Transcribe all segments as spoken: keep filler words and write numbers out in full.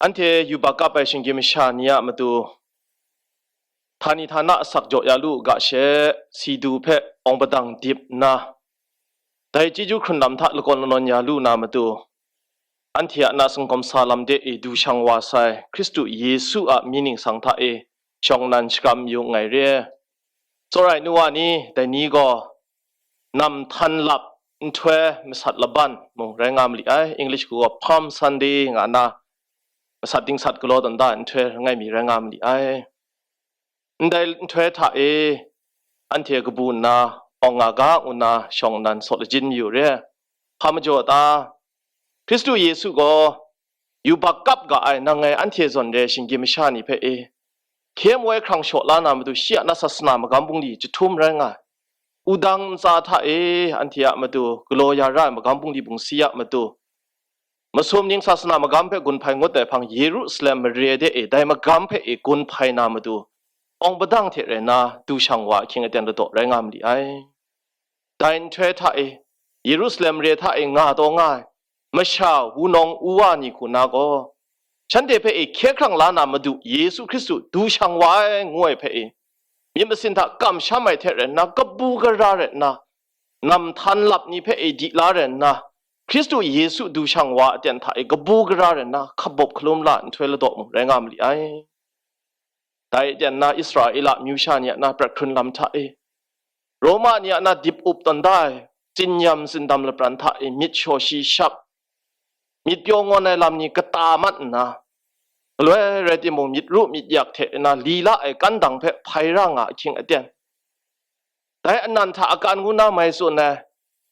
Anhte yubak kap ai shinggyim masha ni a matu, htani htana asak jaw ya lu u ga she, si du hpe awng padang dip nna, dai chyeju hkrun lam hta lakawn lanawn ya lu na matu, anhte a na singkawm sa lam de e du shang wa sai Hkristu Yesu a mying ningsang hta e shawng nnan shakram yu nngai re. Tsawra ai nu wa ni, dai ni gaw nam htan lap nhtoi masat laban mung rai nga ma li ai. English hku gaw Palm Sunday nga na masat dingsat galaw tawn da ai nhtoi langai mi rai nga ma li ai. Ndai nhtoi hta e anhte kabu nna awng nga ga ngu nna shawng nnan saw lajin mayu re. Hpa majaw ta? Hkristu Yesu gaw yubak kap ga ai nang ngai anhte zawn re shinggyim masha ni hpe e, hkye amu ai hkrang shaw la na matu shi a na sasana magam bungli jahtum rai nga ai. Wudang ntsa hta e anhte a matu galaw ya ra ai magam bungli bungsi a matu, masum ning sasana magam hpe gun hpai ngut ai hpang Yerusalem mare de e dai magam hpe e gun hpai na matu, awng padang hte rai nna du shang wa ahkying aten ladaw rai nga ma li ai. Dai nhtoi hta e, Yerusalem mare hta e nga taw nga ai masha wunawng uwa ni hku na gaw, shanhte hpe e hkye hkrang la na Madu Yesu Hkristu du shang wa ai ngu ai hpe e, myit masin hta kamsham ai hte rai nna, kabu gara rai nna, nam htan lap ni hpe e di la rai nna, Hkristu Yesu du shang wa aten hta e kabu gara rai nna, hkabawp hkalum la nhtoi ladaw mung rai nga ma li ai. Dai aten na Israela amyu sha ni a na prat hkrun lam hta e, Roma ni a na dip up tawn da ai, tsinyam tsindam lapran hta e myit shaw shi shap, myit pyaw ngawn ai lam ni kata mat nna, galoi rai timung, myit ru myit yak hte na li la ai kan dang hpe hpai ra nga ahkying aten, dai anan hta akan ngu na mai tsun ai,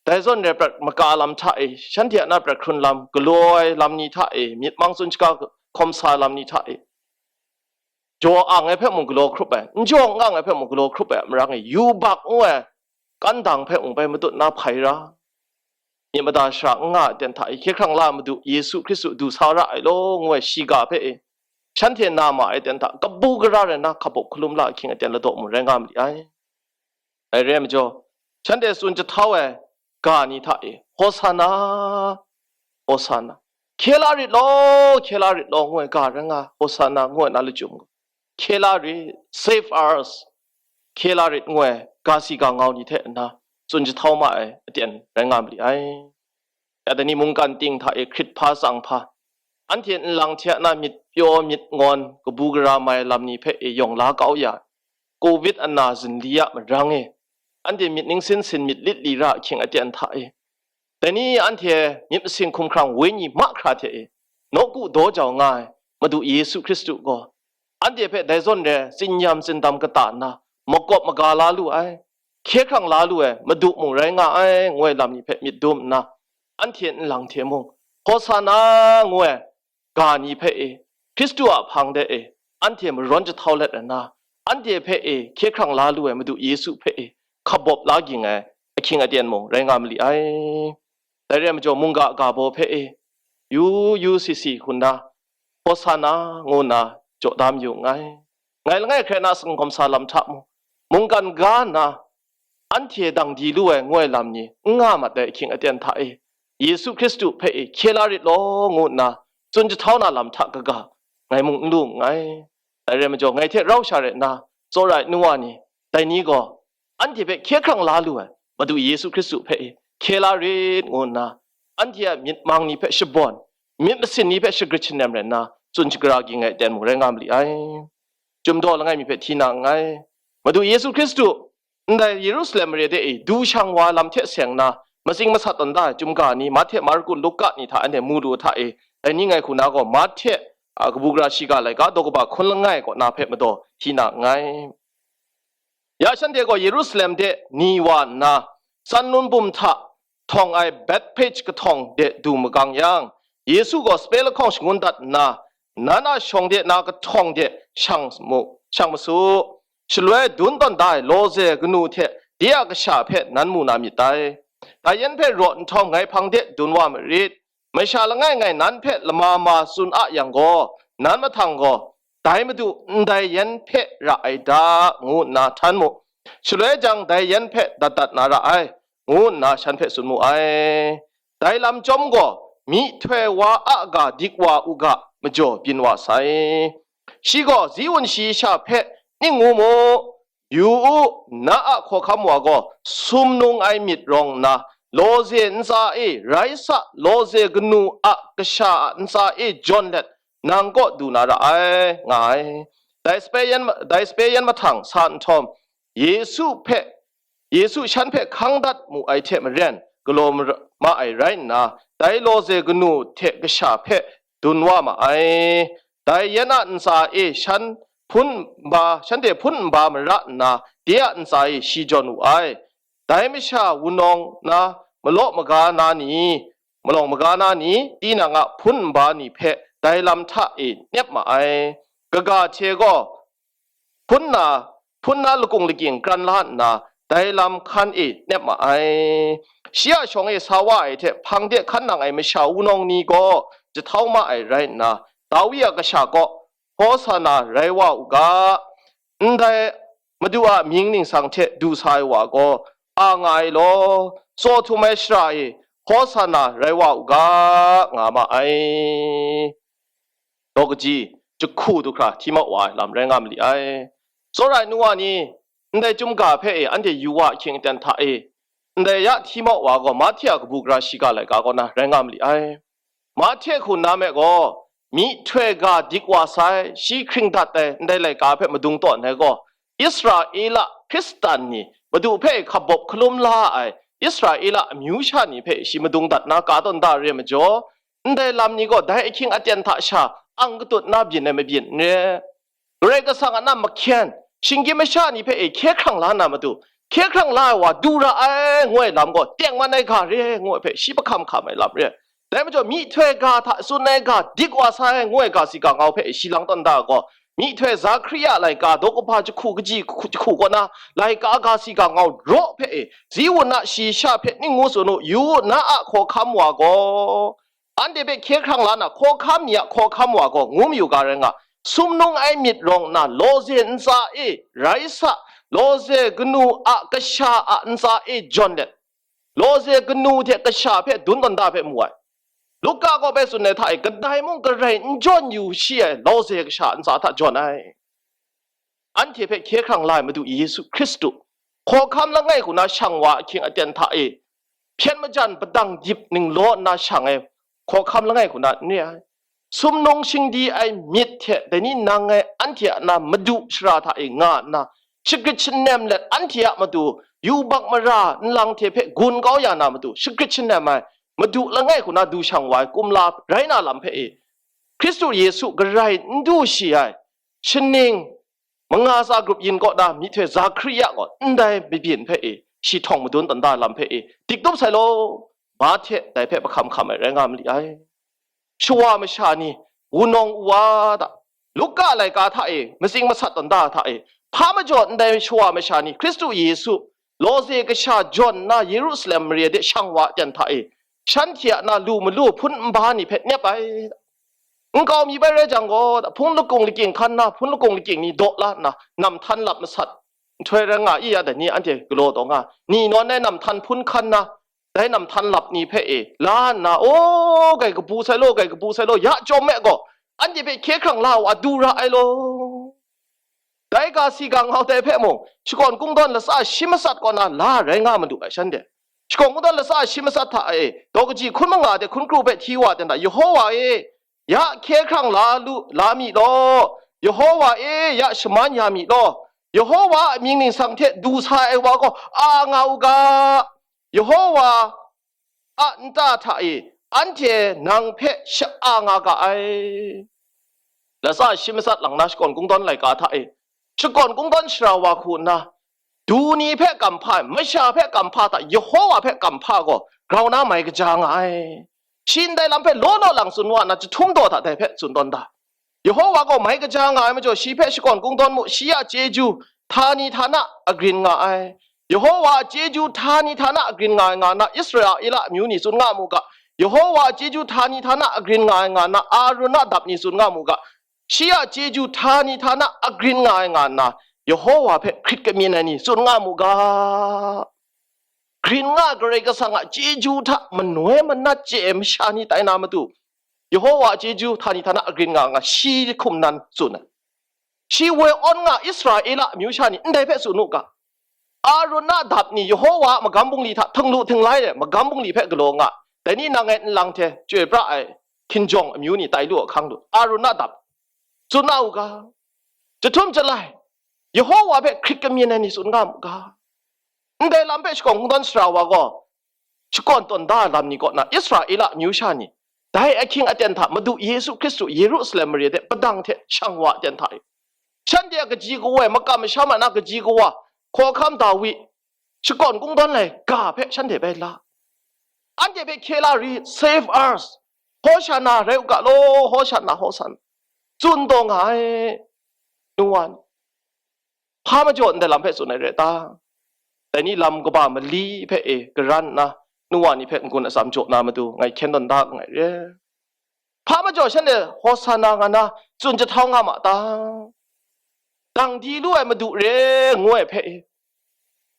dai zawn re prat maka lam hta e, shanhte a na prat hkrun lam, galaw ai lam ni hta e, myit mang tsun shaga hkawm sa lam ni hta e, jaw ang ai hpe mung galaw hkrup ai, n jaw n ang ai hpe mung galaw hkrup ai a marang e, yubak ngu ai kan dang hpe mung bai matut na hpai ra, myit mada shara n nga ai aten hta e, hkye hkrang la ai Madu Yesu Hkristu du sa ra ai law, ngu ai shiga hpe e, shanhte na ma ai aten hta kabu gara rai nna, hkabawp hkalum la ahkying aten ladaw mung rai nga ma li ai. Dai re ai majaw, shanhte tsun jahtau ai ga ni hta e, Hosana, Hosana, hkye la rit law, hkye la rit law, ngu ai ga rai nga ai, Hosana ngu ai na lachyum gaw, hkye la rit, save us, hkye la rit, ngu ai ga si ga ngau ni hte nna tsun jahtau ma ai aten rai nga ma li ai. Ya dai ni mungkan ting hta e hkrit hpa tsang hpa, anhte nlang hte na myit pyaw myit ngawn kabu gara mai lam ni hpe e yawng la kau ya, covid ana zinli a marang e, anhte myit ningsin sin myit lit li ra ahkying aten hta e, dai ni anhte myit masin hkumhkrang wenyi mahkra hte e nawku daw jau nga ai Madu Yesu Hkristu gaw, anhte hpe dai zawn re tsinyam tsindam kata nna makawp maga la lu ai, hkye hkrang la lu ai Madu mung rai nga ai, ngu ai lam ni hpe myit dum nna, anhte nlang hte mung, Hosana ngu ai ga ni hpe e, Hkristu a hpang de e, anhte marawn jahtau let nna, anhte hpe e hkye hkrang la lu ai Madu Yesu hpe e, hkabawp la ging ai ahkying aten mung rai nga ma li ai. Dai re ai majaw, mungga ga baw hpe e, yu yu si si hku nna, Hosana ngu nna jaw da mayu nngai. Ngai langai hkrai na singkawm sa lam hta mung, mungkan ga nna anhte dang di lu ai ngu ai lam ni n nga mat ai ahkying aten hta e, Yesu Hkristu hpe e hkye la rit law, ngu nna tsun jahtau na lam hta kaga, ngai mung n lu nngai. Dai re ai majaw, ngai hte rau sha rai nna tsawra ai nu wa ni, dai ni gaw, anhte hpe hkye hkrang la lu ai Madu Yesu Hkristu hpe e hkye la rit, ngu nna, anhte a myit mang ni hpe shabawn, myit masin ni hpe shagrit shanem rai nna, tsun shagara ging ai aten mung rai nga ma li ai. Chyum daw langai mi hpe hti na nngai. Madu Yesu Hkristu ndai Yerusalem mare de e du shang wa lam hte seng nna, matsing masat tawn da ai chyum ga ni, Mahte, Marku, Luka ni hta anhte mu lu hta e, dai ni ngai hku na gaw, Mahte a kabu gara shiga laika daw kaba hkun langai kaw na hpe madaw hti na nngai. Ya shanhte gaw Yerusalem de ni wa nna, Tsan Num Bum hta htawng ai Bethphage kahtawng de du magang yang, Yesu gaw sape lahkawng shangun dat nna, "Nan a shawng de na kahtawng de shang mu, shang masu. Shaloi dun tawn da ai lawze kanu hte de a kasha hpe nan mu na myit dai. Dai yan hpe raw nhtawm ngai hpang de dun wa marit. Masha langai ngai nan hpe lama ma tsun a yang gaw, nan mahtang gaw, 'Dai Madu, ndai yan hpe ra ai da,' ngu nna htan mu. Shaloi jang dai yan hpe dat dat na ra ai," ngu nna shan hpe tsun mu ai. Dai lam chyawm gaw, myihtoi wa a ga dik wa u ga, majaw byin wa sai. Shi gaw, Ziun shayi sha hpe ning ngu mu, yu u, na a hkawhkam wa gaw sumnung ai myit rawng nna, lawze ntsa e rai sa, lawze kanu a kasha a ntsa e jawn let, nang kaw du na ra ai, nga ai. Dai sape yan, dai sape yan mahtang sa nhtawm, Yesu hpe, Yesu shan hpe hkang dat mu ai hte maren, galaw mara-, ma ai rai nna, dai lawze kanu hte kasha hpe dun wa ma ai. Dai yan a ntsa e shan hpun n ba, shanhte hpun n ba mara nna, de a ntsa e shi jawn wu ai. Dai masha wunawng na, malaw maga na ni, malawng maga na ni, tinang a hpun n ba ni hpe dai lam hta e nep ma ai. Kaga hte gaw hpun na, hpun na lakung lakying kran la nna, dai lam hkan e nep ma ai. Shi a shawng e sa wa ai hte hpang de hkan nang ai masha wunawng ni gaw jahtau ma ai rai nna, Dawi a kasha kaw, Hosana rai wa u ga, ndai Madu a mying ningsang hte du sa ai wa gaw, a nga ai law, tsaw htum ai shara e, Hosana rai wa u ga, nga ma ai. Daw kaji, jahku du hkra hti mau wa ai lam rai nga ma li ai. Tsawra ai nu wa ni, ndai chyum ga hpe e anhte yu wa ahkying aten hta e, ndai ya hti mau wa gaw Mahte a kabu gara shiga laika kaw na rai nga ma li ai. Mahte hku nna me gaw, myihtoi ga dik wa sai, shi hkring dat ai ndai laika hpe madung tawn ai gaw, Israela Hkristan ni Madu hpe hkabawp hkalum la ai Israela amyu sha ni hpe shi madung dat na ka tawn da re ai majaw, ndai lam ni gaw dai ahkying aten hta sha ang katut na byin ai mabyin n re. Karai Kasang a na mahkyen, shinggyim masha ni hpe e hkye hkrang la na matu, hkye hkrang la ai wa du ra ai, ngu ai lam gaw, tengman ai ga re, ngu ai hpe shi hpahkam hkam ai lam re. Dai majaw, myihtoi ga hta tsun ai ga dik wa sai, ngu ai ga si ga ngau hpe e shi lang tawn da gaw, myihtoi Zakaria laika daw kahpa jahku kaji jahku kaw na, laika ga si ga ngau raw hpe e, Ziun a shayi sha hpe ning ngu tsun u, yu u, na a hkawhkam wa gaw, anhte hpe hkye hkrang la na, hkawhkam ni a hkawhkam wa gaw ngu mayu ga rai nga, sumnung ai myit rawng nna, lawze ntsa e rai sa, lawze kanu a kasha a ntsa e jawn let, lawze kanu hte kasha hpe dun tawn da hpe mu ai. Luka gaw bai tsun ai hta e, kadai mung garai n jawn yu shi ai lawze kasha a ntsa hta jawn ai. Anhte hpe hkye hkrang la ai Madu Yesu Hkristu, hkawhkam langai hku na shang wa ahkying aten hta e, hpyen majan padang dip ninglaw nna shang ai hkawhkam langai hku na n re ai. Sumnung shingdi ai myit hte dai ni nang ai anhte a na madu shara hta e nga nna, shagrit shanem let anhte a matu yubak mara nlang hte hpe gun kau ya na matu shagrit shanem ai Madu langai hku na du shang wa ai kumla rai na lam hpe e, Hkristu Yesu garai n du shi ai, shaning manga tsa grup yin kaw na myihtoi Zakaria gaw ndai mabyin hpe e, shi htawng madun tawn da lam hpe e, dik tup sai law, Mahte dai hpe hpahkam hkam ai rai nga ma li ai. Shawa masha ni, wunawng uwa hta, Luka laika hta e, matsing masat tawn da hta e, hpa majaw ndai shawa masha ni, Hkristu Yesu, lawze kasha jawn nna Yerusalem mare de shang wa aten hta e, shanhte a na lu malu hpun n ba ni hpe nep ai. Nkau mi bai rai jang gaw, hpung lakung lakying hkan na, hpung lakung lakying ni daw la nna, nam htan lap masat, nhtoi rai nga i ya dai ni anhte galaw taw nga, ni nawn ai nam htan hpun hkan na, dai nam htan lap ni hpe e la nna, "O, gai kabu sai law, gai kabu sai law," ya chyawm me gaw, anhte hpe hkye hkrang la wa du ra ai law. Dai ga si ga ngau dai hpe mung, shakawn kungdawn latsa shi matsat kaw na la rai nga madu ai shanhte. Shakawn kungdawn latsa shi matsat hta e, daw kaji hkun manga de hkun kru hpe hti wa ten hta, "Yehowa e, ya hkye hkrang la lu, la mi law, Yehowa e, ya shaman ya mi law, Yehowa a mying ningsang hte du sa ai wa gaw a nga u ga, Yehowa a nta hta e anhte nang hpe sha-, a nga ga ai." Latsa shi matsat lang na shakawn kungdawn laika hta e, shakawn kungdawn shara wa hku nna, du ni hpe kamhpa ai, masha hpe kamhpa hta, Yehowa hpe kamhpa gaw grau na mai kaja nga ai. Shi ndai lam hpe law law lang tsun wa nna, jahtum daw hta dai hpe tsun tawn da. Yehowa gaw mai kaja nga ai majaw, shi hpe shakawn kungdawn mu, shi a chyeju htani htana agrin nga ai. Yehowa a chyeju htani htana agrin nga ai nga nna, Israela amyu ni tsun nga mu ga. Yehowa a chyeju htani htana agrin nga ai nga nna, Arun a dap ni tsun nga mu ga. Shi a chyeju htani htana agrin nga ai nga nna, Yehowa hpe hkrit kamyin ai ni tsun nga mu ga. grin nga Karai Kasang a chyeju hta manoi manat chye ai masha ni tai na matu, Yehowa a chyeju htani htana grin nga nga shi hkum nan tsun ai. Shi woi awn nga Israela amyu sha ni ndai hpe tsun u ga, Arun a dap ni Yehowa a magam bungli hta htinglu htinglai ai magam bungli hpe galaw nga, dai ni nang ngai nlang hte chyoi pra ai hkinjawng amyu ni tai lu a hkang lu, Arun a dap tsun na u ga, jahtum jalai, Yehowa hpe hkrit kamyin ai ni tsun nga mu ga, ndai lam hpe shakawn kungdawn sara wa gaw, shakawn tawn da ai lam ni kaw na Israela amyu sha ni, dai ahkying aten hta Madu Yesu Hkristu Yerusalem mare de padang hte shang wa aten hta e, shanhte a kaji kawa e, makam masham a na kaji kawa, hkawhkam Dawi, shakawn kungdawn lai ga hpe shanhte bai la, anhte hpe hkye la rit, save us, Hoshana rai u ga law, Hoshana, Hoshana, tsun taw nga ai, nu wa ni. Hpa majaw ndai lam hpe tsun ai re ta? Dai ni lam kaba mali hpe e karan nna, nu wa ni hpe n-gun atsam jaw na matu ngai hkyen tawn da nngai re. Hpa majaw shanhte Hosanna nga na tsun jahtau nga ma ta? Dang di lu ai Madu re, ngu ai hpe e,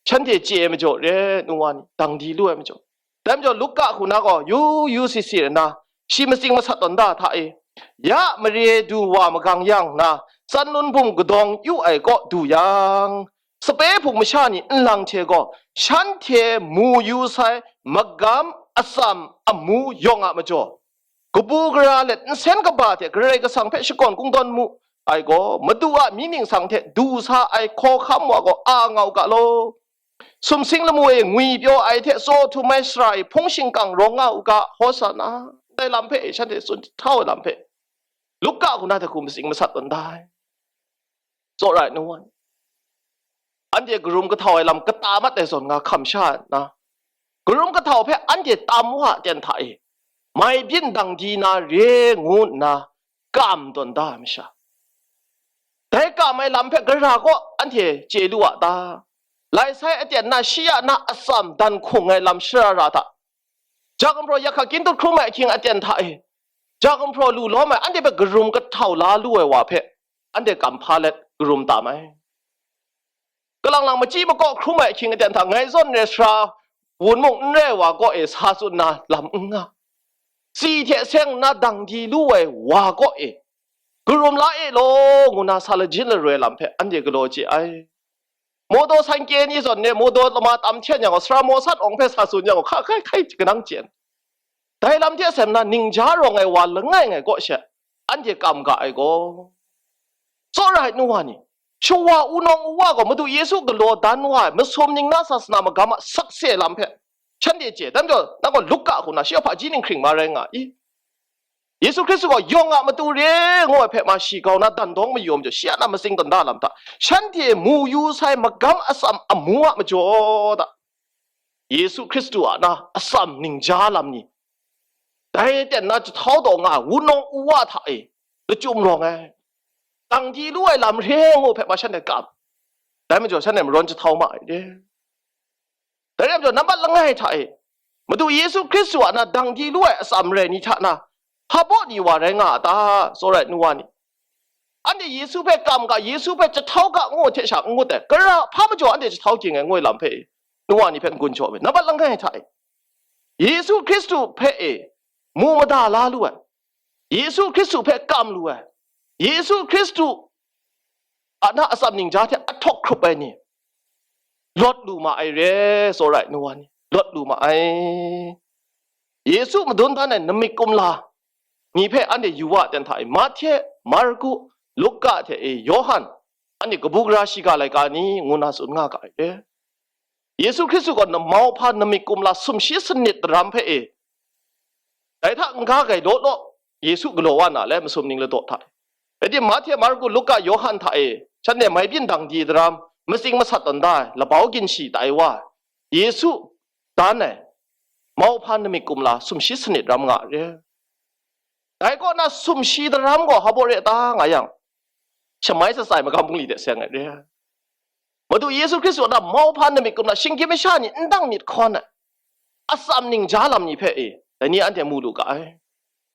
shanhte chye ai majaw re, nu wa ni, dang di lu ai majaw. Dai majaw Luka hku na gaw yu yu si si ai na, shi matsing masat tawn da hta e, ya mare du wa magang yang na, tsan nun bum kadawng yu ai kaw du yang, sape hpung masha ni nlang hte gaw shanhte mu yu sai magam atsam amu yawng a majaw, kabu gara let nsen kaba hte Karai Kasang hpe shakawn kungdawn mu ai gaw, Madu a mying ningsang hte du sa ai hkawhkam wa gaw a nga u ga law. Sumsing lamu e ngwi pyaw ai hte tsaw htum ai sara e hpung shingkang rawng nga u ga, Hosanna, ndai lam hpe shanhte tsun jahtau ai lam hpe, Luka hku na hta hku matsing masat tawn da ai. Tsawra ai nu wa, anhte karum kahtau ai lam kata mat ai zawn nga hkam sha nna, karum kahtau hpe anhte tam wa aten hta e, mai byin dang di na re ngu nna kam tawn da ai masha, dai kam ai lam hpe gara kaw anhte chye lu a ta? Lai sai aten na shi a na atsam dan hkung ai lam shara ra hta, ja gumhpraw ya hka kyin tut hkrum ai ahkying aten hta e, ja gumhpraw lu lawm ai anhte hpe karum kahtau la lu ai wa hpe anhte kam hpa let karum tam ai. Kalang lang machyi makaw hkrum ai ahkying aten hta ngai zawn re sara wun mung n rai wa kaw e sa tsun na lam n nga, tsi hte seng nna dang di lu ai wa kaw e, karum la e law, ngu na sa lajin laroi lam hpe anhte galaw chye ai. Mawdaw sanke ni zawn e mawdaw lama tam hten yang gaw, sara maw sat awng hpe sa tsun yang gaw, hka hkai hkai kanang chyen. Dai lam hte sem na ningja rawng ai wa langai ngai kaw she, anhte kam ga ai gaw, tsawra ai nu wa ni, shawa wunawng uwa gaw Madu Yesu galaw dan wa ai masum ning na sasana magam a sakse lam hpe shanhte chye. Dai majaw, nang gaw Luka hku na shi a hpaji ninghkring ma rai nga i? Yesu Hkristu gaw yawng a matu re ngu ai hpe ma shi grau na dan dawng mayu ai majaw, shi a na matsing tawn da lam hta, shanhte mu yu sai magam atsam amu a majaw hta, Yesu Hkristu a na atsam ningja lam ni, dai ten na jahtau taw nga ai wunawng uwa hta e lachyum rawng ai, dang di lu ai lam re ngu hpe ma shanhte kam. Dai majaw shanhte marawn jahtau ma ai de. Dai rai majaw, nambat langai hta e, Madu Yesu Hkristu a na dang di lu ai atsam rai ni hta na, hpa baw ni wa rai nga a ta? Tsawra ai nu wa ni, anhte Yesu hpe kam ga, Yesu hpe jahtau ga ngu hte sha n ngut ai, gara hpa majaw anhte jahtau ging ai ngu ai lam hpe e, nu wa ni hpe n-gun jaw ai, nambat langai hta e, Yesu Hkristu hpe e mu mada la lu ai, Yesu Hkristu hpe kam lu ai, Yesu Hkristu a na atsam ningja hte ahtawk hkrup ai ni, lawt lu ma ai re, tsawra ai nu wa ni, lawt lu ma ai. Yesu madun dan ai namik kumla ni hpe anhte yu wa ten hta e, Mahte, Marku, Luka hte e Yawhan, anhte kabu gara shiga laika ni ngu na tsun nga ga ai re. Yesu Hkristu gaw mauhpa namik kumla sumshi sanit daram hpe e, dai hta n-ga gai law law, Yesu galaw wa na le masum ning ladaw hta e. Rai timung, Mahte, Marku, Luka, Yawhan hta e shanhte mai byin dang di daram, matsing masat tawn da ai, labau ginshi tai wa ai, Yesu dan ai mauhpa namik kumla sumshi sanit ram nga re. Dai kaw na sumshi daram gaw hpa baw re ta nga yang, shamai shatsai magam bungli de seng ai re. Madu Yesu Hkristu a na mauhpa namik kumla shinggyim masha ni n dang myit hkawn ai atsam ningja lam ni hpe e, dai ni anhte mu lu ga ai.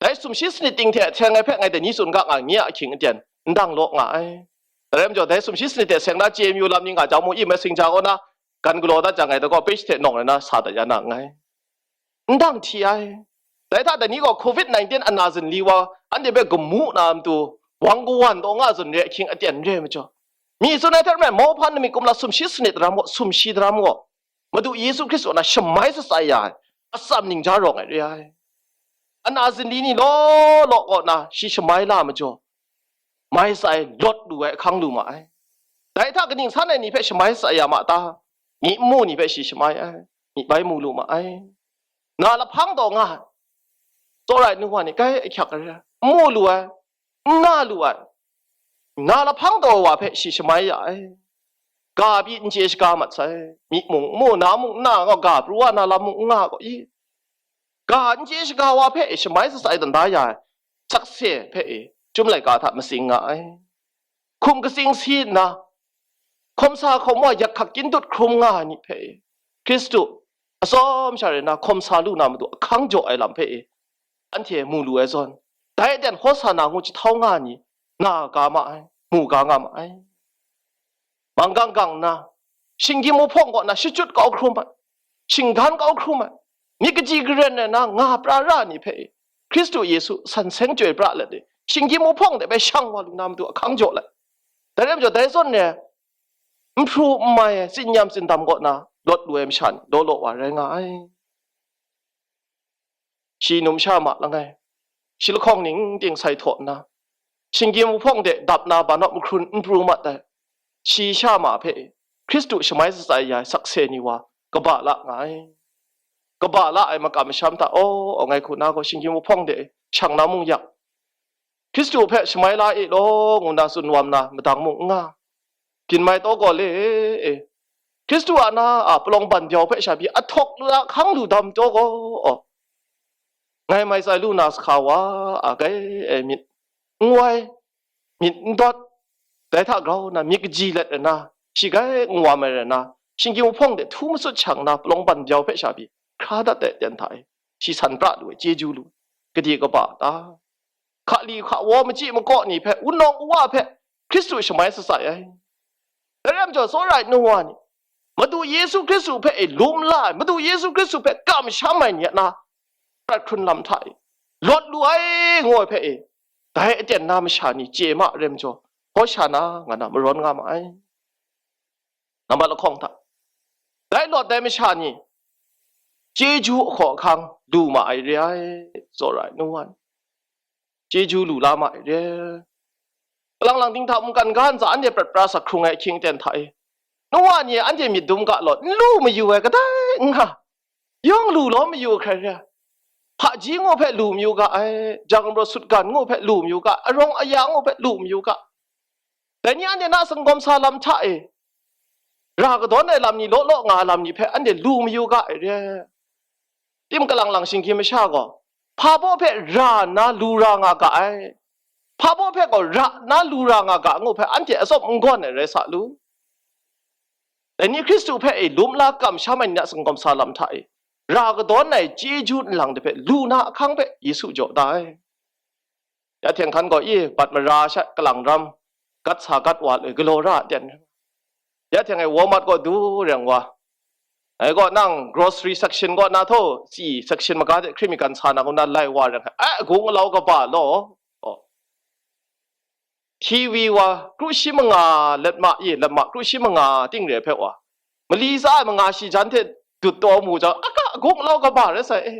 Dai sumshi sanit ting hte seng ai hpe ngai dai ni tsun ga nga, nye a ahkying aten n dang law nga ai. Dai rai majaw, dai sumshi sanit hte seng na chye mayu lam ni nga jang mung, i messenger kaw na gan galaw dat jang ngai da gaw, page hte nawng rai na sa dat ya na nngai. N dang hti ai. Dai hta dai ni gaw covid nineteen ana zinli wa, anhte hpe gamu na matu, wang kawan taw nga zawn re ahkying aten re ai majaw, mi tsun ai hte maren, mauhpa nami kumla sumshi sanit daram gaw, sumshi daram gaw, Madu Yesu Hkristu na shamai shatsai ya ai, atsam ningja rawng ai re ai. Ana zinli ni law law kaw na shi shamai la majaw, mai shatsai lawt lu ai ahkang lu ma ai. Dai hta kaning san ai ni hpe shamai shatsai ya ma ta? Myi n mu ni hpe shi shamai ai, myi bai mu lu ma ai. Na lahpang taw nga ai. Tsawra ai nu wa ni, kai ahkyak ai re ai, n mu lu ai, n na lu ai, na lahpang taw wa hpe shi shamai ya ai. Ga pyi n chye shaga mat sai, myi mung n mu, na mung n na, gaw ga pru wa na lam mung n nga gaw i? Ga n chye shaga wa hpe shamai shatsai dan da ya ai sakse hpe e, Chyum laika hta matsing nga ai. Hkum katsing si nna, hkawm sa hkawm wa yak hkak kyin dut hkrum nga ai ni hpe e, Hkristu atsawm sha rai nna hkawm sa lu na matu ahkang jaw ai lam hpe e, anhte mu lu ai zawn, dai aten Hosana ngu jahtau nga ai ni na ga ma ai, mu ga nga ma ai. Manggang gang nna, shinggyim wuhpawng kaw na shachyut kau hkrum ai, shinggan kau hkrum ai, myit kaji karen ai na nga pra ra ai ni hpe e, Hkristu Yesu san seng chyoi pra let e, shinggyim wuhpawng de bai shang wa lu na matu ahkang jaw let, dai rai majaw, dai zawn e, n hpru n mai ai, tsinyam tsindam kaw na lawt lu ai masha ni law law wa rai nga ai. Shi numsha ma langai, shi lahkawng ning ting sai htaw nna, shinggyim wuhpawng de dap na banawp mahkrun n pru mat ai, shi sha ma hpe Hkristu shamai shatsai ya ai sakse ni wa kaba la nga ai. Kaba la ai makam masham hta, aw, ngai hku na gaw shinggyim wuhpawng de shang na mung yak, Hkristu hpe shamai la e law, ngu na tsun wam na madang mung n nga. Ginmai taw gaw le e, Hkristu a na a palawng ban byau hpe sha pyi ahtawk lu a hkang lu dam taw gaw, aw, ngai mai tsai lu na sahka wa a, gai e, myit n wai, myit n dawt, dai hta grau nna myit kaji let ai na, shi gai n wam ai rai na, shinggyim wuhpawng de htu matsut shang na palawng ban byau hpe sha pyi hkra dat ai aten hta e, shi san pra lu ai, chyeju lu ai, gade kaba ta? Hkali hkawa machyi makaw ni hpe, wunawng uwa hpe Hkristu shamai shatsai ai. Dai rai majaw, tsawra ai nu wa ni, Madu Yesu Hkristu hpe e lum la ai, Madu Yesu Hkristu hpe kamsham ai ni a na, prat hkrun lam hta e lawt lu ai, ngu ai hpe e, dai aten na masha ni chye ma rai majaw, Hosana nga na marawn nga ma ai. Nambat lahkawng hta, dai lawt ai masha ni chyeju ahkaw ahkang lu ma ai re ai, tsawra ai nu wa ni, chyeju lu la ma ai re ai. Kalang lang dinghta mungkan ga ntsa anhte prat pra sa hkrung ai ahkying aten hta e, nu wa ni e anhte myit dum ga law, n lu mayu ai kadai n nga, yawng lu law mayu hkrai re ai. Hpaji ngu hpe lu mayu ga ai, jang rawt sutgan ngu hpe lu mayu ga, arawng aya ngu hpe lu mayu ga. Dai ni anhte na singkawm sa lam hta e, ra kadawn ai lam ni, law law nga ai lam ni hpe anhte lu mayu ga ai re ai. Tim kalang lang shinggyim masha gaw, hpa baw hpe ra nna lu ra nga ga ai, hpa baw hpe gaw ra nna lu ra nga ga ngu hpe anhte atsawm n gawn ai rai sa lu. Dai ni Hkristu hpe e lum la kamsham ai ni a singkawm sa lam hta e, ra kadawn ai chyeju nlang de hpe lu na ahkang hpe Yesu jaw da ai. Ya hte hkan gaw, i, bat mara sha kalang ram, gat sa gat wa loi galaw ra ai ten. Ya hte ngai Walmart gaw du reng wa, ngai gaw nang grocery section gaw na htaw, si section maga de hkrit mi gan sa na gaw na lai wa reng, ai, agung alau kaba law, aw. T V wa kru shi manga let ma, i, let ma kru shi manga ting re hpe wa, mali tsa ai manga shi jan hte dut taw mu jang, aka agung alau kaba rai sai e.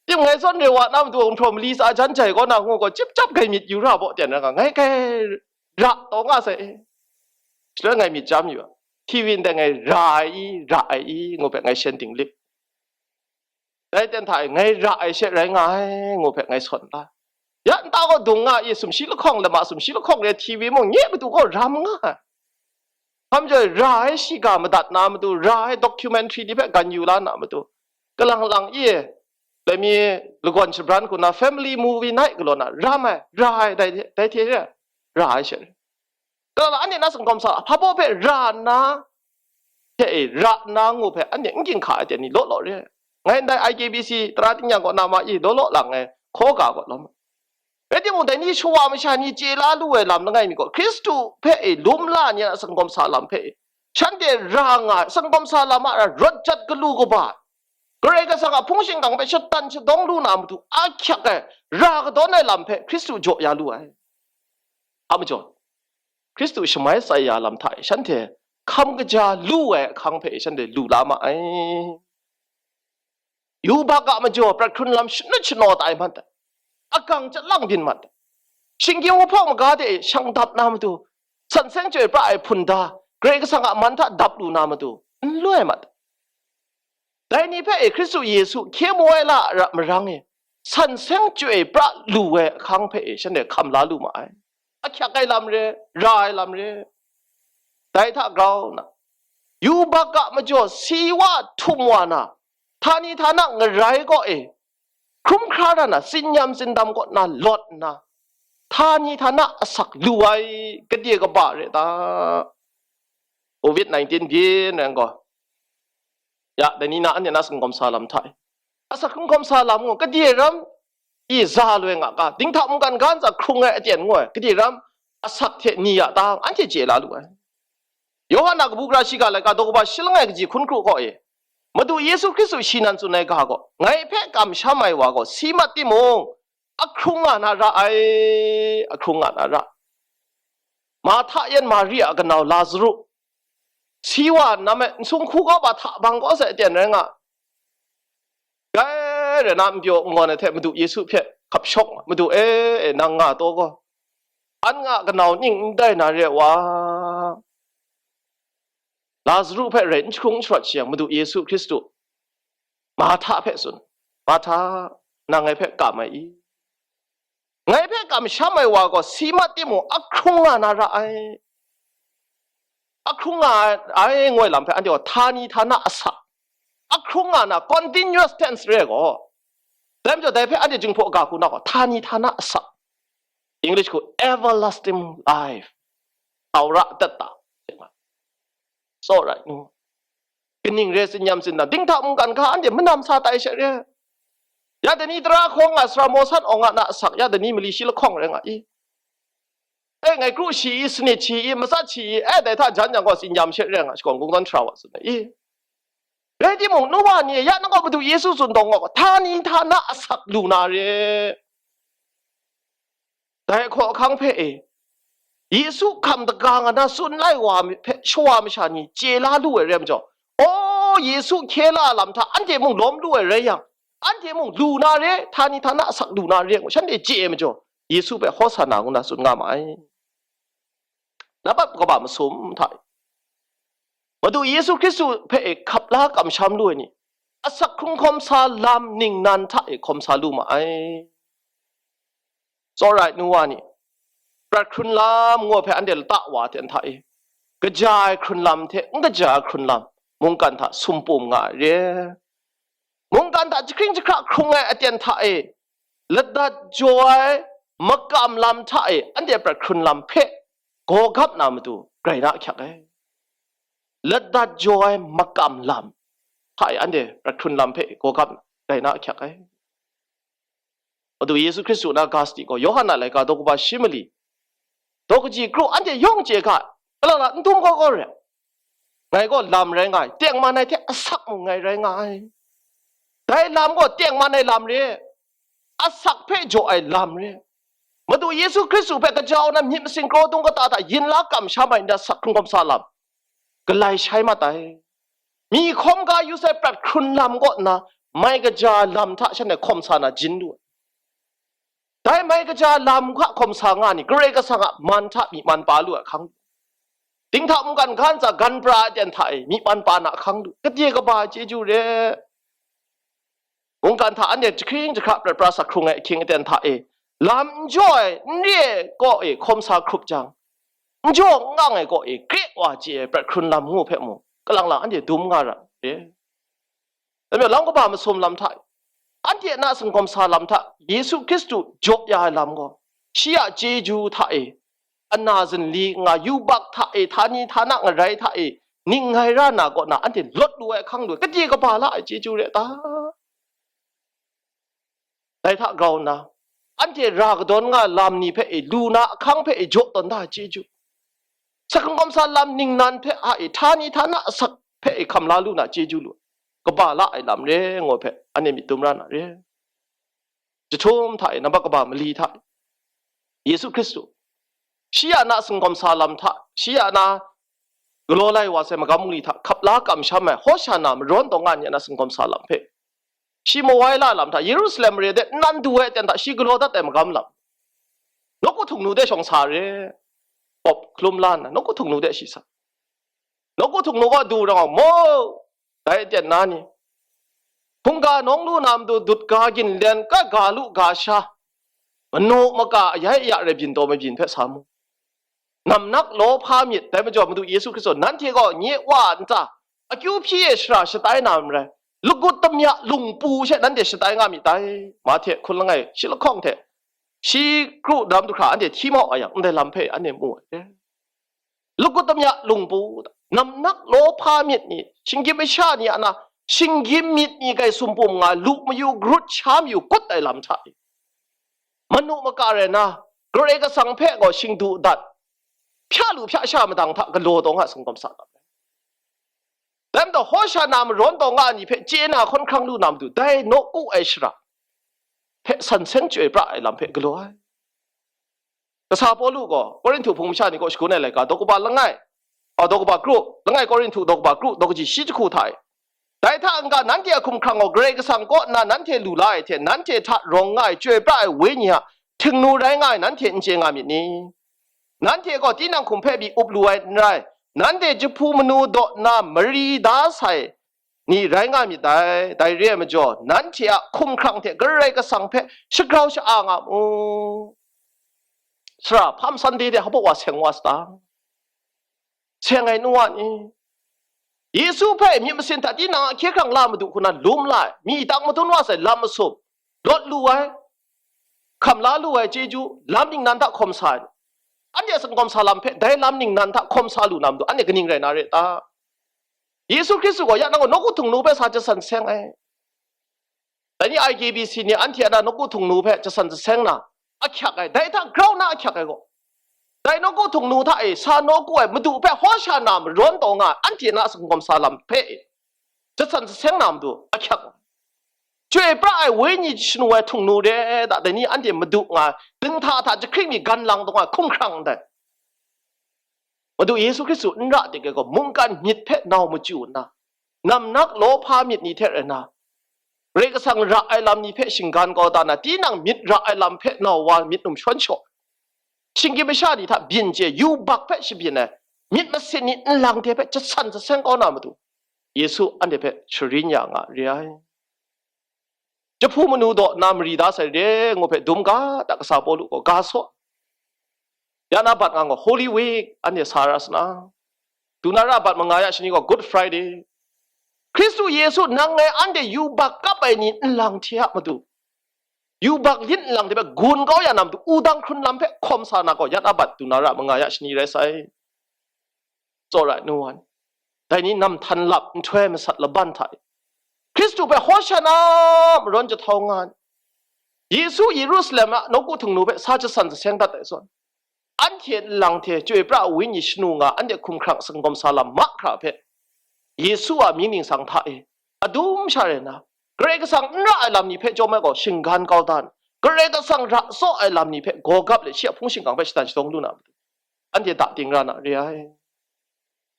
Tim ngai zawn re wa na matu, gumhpraw mali tsa jan jai kaw na ngu gaw, cip cap gai myit yu ra baw ten ra nga, ngai kai ra taw nga sai e. Shaloi ngai myit chyam yu a, T V ndai ngai ra ai i, ra ai i, ngu hpe ngai shen ting lip. Dai ten hta e, ngai ra ai she rai nga ai, ngu hpe ngai sawn la. Ya nta gaw dung nga i, sumshi lahkawng lama, sumshi lahkawng re T V mung nye matu gaw ram nga ai. Hkam joi ra ai shiga madat na matu, ra ai documentary ni hpe gan yu la na matu, kalang lang i, lami lagawn shabran hku na family movie night galaw na ram ai, ra ai, dai, dai hte re ra ai she. Kalang lang anhte na singkawm sa, hpa baw hpe ra nna, hte e, ra nna ngu hpe anhte n ginhka ai ten ni law law re ai. Ngai ndai I K B C tara tingnyang kaw na ma i, law law lang ai hkaw ga gaw lawm. Rai timung, dai ni shawa masha ni chye la lu ai lam langai mi gaw, Hkristu hpe e lum la ni a singkawm sa lam hpe e, shanhte ra nga ai, singkawm sa lam a ra rawt jat galu kaba, Karai Kasang a hpung shingkang hpe shatan shadawng lu na matu, ahkyak ai, ra kadawn ai lam hpe Hkristu jaw ya lu ai. A majaw, Hkristu shamai tsai ya lam hta e shanhte hkam kaja lu ai ahkang hpe shanhte lu la ma ai. Yubak a majaw prat hkrun lam shanut shanaw tai mat ai, agang chyalang byin mat ai, shinggyim wuhpawng maga de shang dap na matu, san seng chyoi pra ai hpunda, Karai Kasang a man hta dap lu na matu, n loi mat ai. Dai ni hpe e Hkristu Yesu hkye mu ai la ra marang e, san seng chyoi pra lu ai ahkang hpe e shanhte hkam la lu ma ai. Ahkyak ai lam re, ra ai lam re. Dai hta grau na, yubak a majaw si wa htum wa na, htani htana ngarai kaw e, hkrum hkra ra na, tsinyam tsindam kaw na lawt nna, htani htana asak lu ai, gade kaba re ta? Covid nineteen byin rai gaw, ya, dai ni na anhte na singkawm sa lam hta e, asak hkrum hkawm sa lam ngu, gade ram i za loi nga ga, dinghta mungkan ga ntsa hkrung ai aten ngu ai, gade ram asak hte ni ya ta, anhte chye la lu ai. Yawhan a kabu gara shiga laika daw kaba shi langai kaji hkun kru kaw e, Madu Yesu Hkristu shi nan tsun ai ga gaw, ngai hpe kamsham ai wa gaw si mat timung, ahkrung nga na ra ai, ahkrung nga na ra. Marhta yan Mari a kanau Lazaru, si wa nna me, nsung hku kau ba hta bang kau sai aten rai nga, dai rai na, npyaw n-gawn ai hte Madu Yesu hpe hkap shawk, Madu e, e, nang nga taw gaw, an nga kanau ning n dai na re wa? Lazaru hpe rai n jahkrung n sharawt shi yang, Madu Yesu Hkristu Marhta hpe tsun, Marhta, nang ngai hpe kam ai i? Ngai hpe kamsham ai wa gaw si mat timung, ahkrung nga na ra ai. Ahkrung nga ai ngoi lam hpe anhte gaw htani htana asak, ahkrung nga na, continuous tense re gaw, dai majaw dai hpe anhte Jinghpaw ga hku na gaw htani htana asak, English hku everlasting life, 倒了 tetang. It's all right, no? Kaning re tsinyam tsindam, dinghta mungkan ga anhte manam sa tai she re. Ya dai ni tara hkawng nga, sara mawsan awng a na asak, ya dai ni mali shi lahkawng rai nga i? E, ngai kru shi i, sanit shi i, matsat shi i, e, dai hta jan jang gaw tsinyam she re nga, shakawn kungdawn hkra wa tsun ai i? Rai timung, nu wa ni, ya nang gaw Madu Yesu tsun dawng gaw, htani htana asak lu na re. Dai hkaw ahkang hpe e, Yesu hkam daga nga na tsun lai wa mi-, hpe shawa masha ni chye la lu ai rai majaw, aw, Yesu hkye la lam hta anhte mung lawm lu ai rai yang, anhte mung lu na re, htani htana asak lu na re ngu shanhte chye ai majaw, Yesu hpe Hosana ngu na tsun nga ma ai. Labat kaba masum hta e, Madu Yesu Hkristu hpe e hkap la kamsham lu ai ni, asak hkrung hkawm sa lam ningnan hta e hkawm sa lu ma ai. Tsawra ai nu wa ni, prat hkrun lam ngu ai hpe anhte lata wa hte nhta e, kaja ai hkrun lam hte n kaja ai hkrun lam mungkan hta sumpum nga ai re. Mungkan hta jahkring jahkra hkrung ai aten hta e, ladat jaw ai makam lam hta e anhte prat hkrun lam hpe gawgap na matu grai na ahkyak ai. Ladat jaw ai makam lam hta e anhte prat hkrun lam hpe gawgap grai na ahkyak ai. Madu Yesu Hkristu na ga sadi gaw, Yawhan a laika daw kaba shi mali, daw kaji kru anhte yawng chye ga, palala n dum gaw gaw re. Ngai gaw lam rai nga ai, tengman ai hte asak mung ngai rai nga ai. Dai lam gaw tengman ai lam re, asak hpe jaw ai lam re. Madu Yesu Hkristu hpe kaja na myit masin kraw dung kata hta yin la kamsham ai nta sak hkrung hkawm sa lam, galai shai mat ai. Mi hkawm ga yu sai prat hkrun lam kaw nna, mai kaja lam hta shanhte hkawm sa na jin lu ai. Dai mai kaja lam hka hkawm sa nga ni, Karai Kasang a man hta myi man pa lu ai hkang lu. Dinghta mungkan ga ntsa gan pra ai aten hta e myi man pa na hkang lu. Gade kaba ai chyeju re. Mungkan hta anhte jahkring jahkra prat pra sak hkrung ai ahkying aten hta e, lam n jaw ai, n re ai kaw e hkawm sa hkrup jang, n jaw n kang ai kaw e kre wa chye ai prat hkrun lam ngu hpe mung, kalang lang anhte dum nga ra re. Dai majaw, lam kaba masum lam hta e, anhte na singkawm sa lam hta Yesu Hkristu jaw ya ai lam gaw, shi a chyeju hta e, ana zinli nga yubak hta e, htani htana ngarai hta e, ning ngai ra na kaw na anhte lawt lu ai hkang lu, gade kaba la ai chyeju re ta? Dai hta grau nna, anhte ra kadawn nga lam ni hpe e, lu na ahkang hpe e, jaw tawn da ai chyeju. Sakhang kawmsa lam ningnan hpe a e, htani htana asak hpe e hkam la lu na chyeju lu, kaba la ai lam re ngu hpe, anhte myit dum ra na re. Jahtum hta e, nambat kaba mali hta e, Yesu Hkristu, shi a na sakhang kawmsa lam hta, shi a na galaw lai wa sai magam mungli hta hkap la kamsham ai, Hosana marawn taw nga ai ni a na sakhang kawmsa lam hpe, shi mawai la lam hta, Yerusalem mare de nnan du ai aten hta shi galaw dat ai magam lam, nawku htung nu de shawng sa re, pawp hkalum la nna, nawku htung nu de shi sa, nawku htung nu gaw du rau mu, dai aten na ni, hkungga nawng lu na matu dut ga ginlen, ka ga lu ga sha, manu maka ayai aya rai byin taw mabyin hpe sa mu. Namnak law hpa myit, dai majaw Madu Yesu Hkristu, nanhte gaw nye Wa a nta, akyu hpyi e shara shatai na n rai, lagut tamya lungpu she nanhte shatai nga myit dai. Mahte hkun langai shi lahkawng hte, shi kru daram du hkra anhte hti mau a yang, ndai lam hpe anhte mu ai. Lagut tamya lungpu, namnak law hpa myit ni, shinggyim masha ni a na, shinggyim myit ni kai sumpum nga, lu mayu, garut sha mayu, kut ai lam hta e, manu maka rai na, Karai Kasang hpe gaw shingdu dat, hpya lu hpya sha madang hta galaw taw nga ai sakhang kawmsa lam. Dai majaw, Hosana marawn taw nga ai ni hpe chye na hkawn hkrang lu na matu, dai nawku ai shara hpe san seng chyoi pra ai lam hpe galaw ai. Kasa Pawlu gaw Korinhtu hpung masha ni kaw shagun ai laika, daw kaba langai, a, daw kaba kru, langai Korinhtu daw kaba kru, daw kaji shi jahku hta e, dai hta n-ga nanhte a hkumhkrang gaw Karai Kasang kaw nna nanhte lu la ai hte, nanhte hta rawng nga ai chyoi pra ai Wenyi a htingnu rai nga ai nanhte n chye nga myit ni? Nanhte gaw tinang hkum hpe pyi up lu ai n rai, nanhte jahpu manu daw nna mari da sai ni rai nga myit dai. Dai re ai majaw, nanhte a hkumhkrang hte Karai Kasang hpe shagrau sha-a nga mu. Sara, Palm Sunday de hpaw wa seng wa sa ta? Seng ai nu wa ni, Yesu hpe myit masin hta tinang a hkye hkrang la madu hku na lum la ai, mi tang madun wa sai lam masum, lawt lu ai, hkam la lu ai chyeju, lam ningnan hta hkawm sa ai, anhte a sakhang kawmsa lam hpe dai lam ningnan hta hkawm sa lu na matu, anhte kaning rai na re ta? Yesu Hkristu gaw ya nang gaw nawku htung nu hpe sa jasan seng ai. Dai ni I K B C ni anhte a na nawku htung nu hpe jasan jaseng na ahkyak ai, dai hta grau na ahkyak ai gaw, dai nawku htung nu hta e sa nawku ai Madu hpe Hosana marawn taw nga ai, anhte na a sakhang kawmsa lam hpe e jasan jaseng na matu ahkyak ai. Chyoi pra ai Wenyi shanu ai htung nu re ai ta, dai ni anhte Madu nga ai, dinghta hta jahkring mi gan lang taw nga ai hkumhkrang ndai. Madu Yesu Hkristu n ra dik ai gaw, mungkan myit hpe nau machyu nna, namnak law hpa myit ni hte rai nna, Karai Kasang ra ai lam ni hpe shinggan kau da nna, tinang myit ra ai lam hpe nau wa myit num shawn shaw, shinggyim masha ni hta byin chye, yubak hpe shabyin ai, myit masin ni nlang hte hpe jasan jaseng kau na matu, Yesu anhte hpe sharin ya nga re ai. Jahpu manu daw nna mari da sai re ngu hpe dum ga ta, kasa Pawlu gaw ga saw. Ya na bat nga gaw Holy Week anhte sa ra sa na, du na ra bat manga ya shani gaw Good Friday. Hkristu Yesu nang ngai anhte yubak kap ai ni nlang hte a matu, yubak lit nlang hte hpe gun kau ya na matu, wudang hkrun lam hpe hkawm sa na gaw, ya na bat du na ra manga ya shani rai sai. Tsawra ai nu wa ni, dai ni nam htan lap nhtoi masat laban hta e, Hkristu hpe Hosana marawn jahtau nga ai, Yesu Yerusalem a nawku htung nu hpe sa jasan jaseng dat ai zawn, anhte nlang hte chyoi pra ai Wenyi shanu nga, anhte hkumhkrang sakhang kawmsa lam mahkra hpe, Yesu a mying ningsang hta e, adum sha rai nna, Karai Kasang n ra ai lam ni hpe chyawm ai gaw shinggan kau da nna, Karai Kasang ra tsaw ai lam ni hpe gawgap let shi a hpung shingkang hpe shatan shadawng lu na matu, anhte da ting ra na re ai.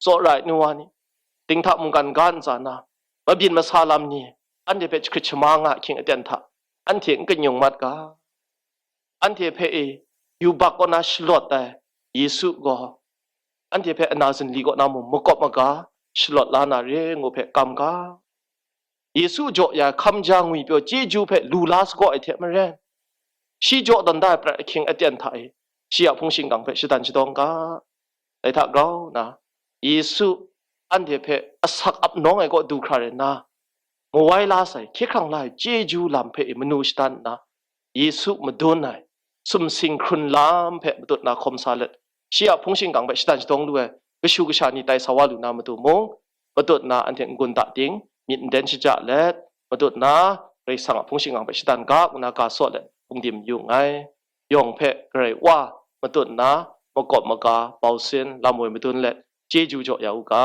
Tsawra ai nu wa ni, dinghta mungkan ga ntsa na, mabyin masa lam ni, anhte hpe jahkrit shama nga ahkying aten hta, anhte n kanyung mat ga, anhte hpe e yubak kaw na shalawt ai Yesu gaw, anhte hpe ana zinli kaw na mung makawp maga shalawt la na re ngu hpe kam ga, Yesu jaw ya ai hkam ja ngwipyaw chyeju hpe lu la sagaw ai hte maren, shi jaw tawn da ai prat ahkying aten hta e, shi a hpung shingkang hpe shatan shadawng ga. Dai hta grau nna, Yesu anhte hpe asak ap nawng ai kaw du hkra rai nna, mawai la sai, hkye hkrang la ai chyeju lam hpe e manu shadan nna, Yesu madun ai sumsing hkrun lam hpe matut na hkawm sa let, shi a hpung shingkang hpe shatan shadawng lu ai kashu kasha ni tai sa wa lu na matu mung, matut na anhte n-gun da ting, myit n den shaja let, matut na Karai Kasang a hpung shingkang hpe shatan ga ngu na ga saw let, hpungdim yu nngai. Yawng hpe Karai Wa matut na makawp maga, bausin, lam woi madun let, chyeju jaw ya u ga.